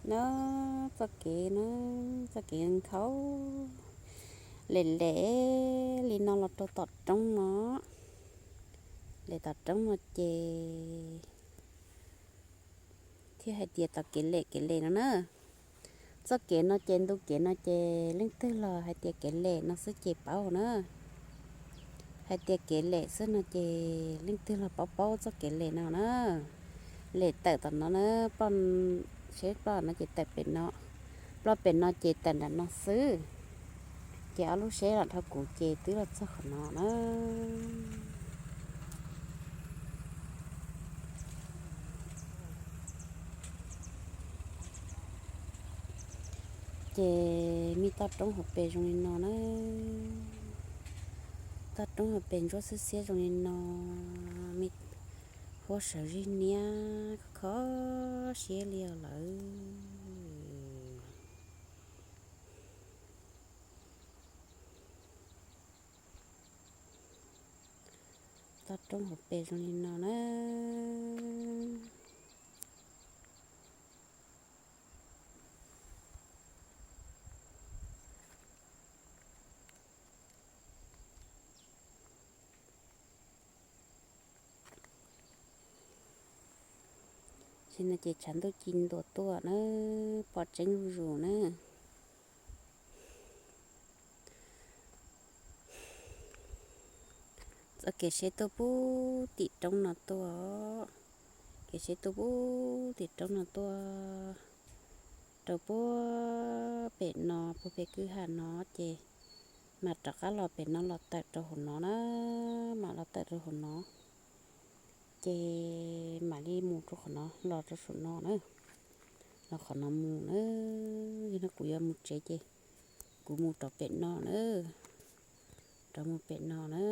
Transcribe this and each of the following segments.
No, txoj kev no, txoj kev nkhaus, lem lem li no los rau tom roob no. Lem tom roob no ces thiaj hais tias tom kev lem kev lem no na. Txoj kev no ces ntu kev no ces leej twg los hais tias kev lem no xwb ces paub na. Hais tias kev lem xwb no ces leej twg los paub paub txoj kev lem no na. Lem tawm tom no na, ploj, seb ploj no ces tawm pem no, ploj pem no ces tawm nram no xwb. Ces ob lub seb los dhau kuv ces twb los txog qhov no na. Ces me toj roob hauv pes zoo li no na. Toj roob hauv pes ntsuab xiab xiab zoo li no, me huab sawv zij niab kho siab li os lawm. Toj roob hauv pes zoo li no na. Tam sim no ces tshav ntuj ci ntua tuaj na, pom tseeb zuj zus na. Txoj kev seb tuaj pub tim roob no tuaj, kev seb tuaj pub tim roob no tuaj rau puag pem no, puag pem kwj ha no ces mam rov qab los pem no los tawm rau hauv no na, mam los tawm rau hauv no ces mam li mus rau qhov no los rau saum no na, los qhov no mus na. Yog no kuv yuav mus tsev ces kuv mus rau pem no na, rov mus pem no na.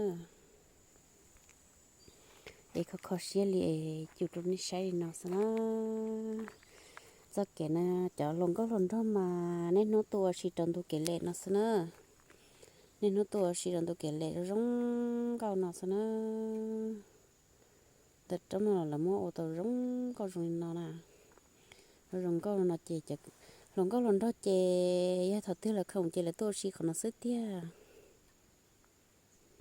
Es kho kho siab li es coj rau nej saib li no xwb na. Txoj kev na, cov hluas nkauj hluas nraug mas niaj hnub tuaj ua si rau ntu kev lem no xwb na. Niaj hnub tuaj ua si rau ntu kev lem zoo zoo nkauj no xwb na. Ntawm roob no los lawv muab ua tau zoo nkauj zoo li no na. Zoo zoo nkauj no ces hluas nkauj hluas nraug ces yog thaum twg lawv khoom ces lawv tuaj ua si qhov no xwb tiag.